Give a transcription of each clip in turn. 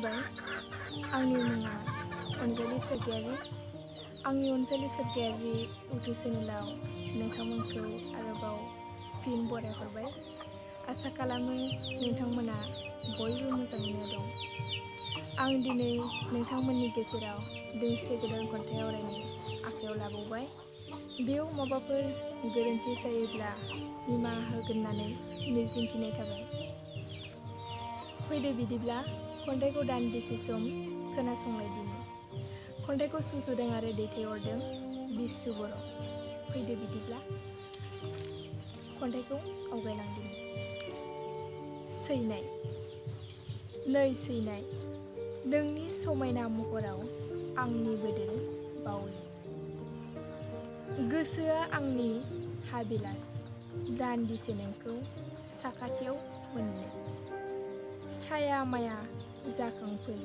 खुलुमबाय। आंनि मुङा अनजालि सरगियारि। आंनि अनजालि सरगियारि इउटुब चेनेलाव नोंथांमोनखौ आरोबाव फिन बरायहरबाय। आसा खालामो नोंथांमोना बयबो मोजाङैनो दं। आं दिनै नोंथांमोननि गेजेराव दोंसे गोदान खन्थाइ आवरायनो आखायाव लाबावबाय। बेयाव माबाफोर गोरोन्थि जायोब्ला निमाहा होगोन होननानै मिजिंथिनाय थाबाय। फैदो बिदिब्ला खन्थाइखौ दान्दिसे सम खोनासंलायदिनि। खन्थाइखौ सुजुदों आरो दैथायहरदों बिस्सु बर'। फैदो बिदिब्ला खन्थाइखौ आवगायलांदिनि। सैनाय। नै सैनाय, नोंनि समायना महराव आंनि बोदोर बावो। गोसोआ आंनि हाबिलास, दान्दिसे नोंखौ साखाथियाव मोननो। साया माया जाखांफै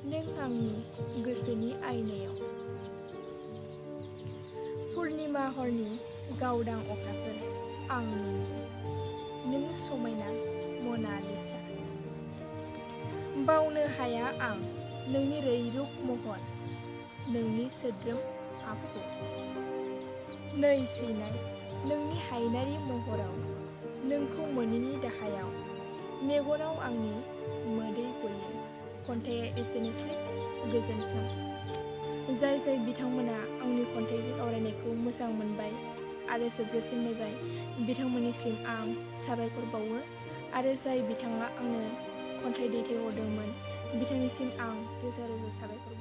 नों आंनि गोसोनि आयनायाव। पुर्निमा हरनि गावदां अखाफोर आं नों समायना मनालिसा। बावनो हाया आं नोंनि रैरुब महर, नोंनि सोद्रोम आखु। नै सैनाय, नोंनि हायनारि महराव, नोंखौ मोनैनि दाहायाव, मेगनाव आंनि मोदै गयो। खन्थाइया एसेनोसै। गोजोन्थों। जाय बिथांमोना आंनि खन्थाइ आवरायनायखौ मोजां मोनबाय आरो जोबजासिम नायबाय बिथांमोननिसिम आं साबायखर बावो आरो जाय बिथाङा आंनो खन्थाइ दैथायहरदोंमोन बिथांनिसिम आं रोजा रोजा साबायखर बावो।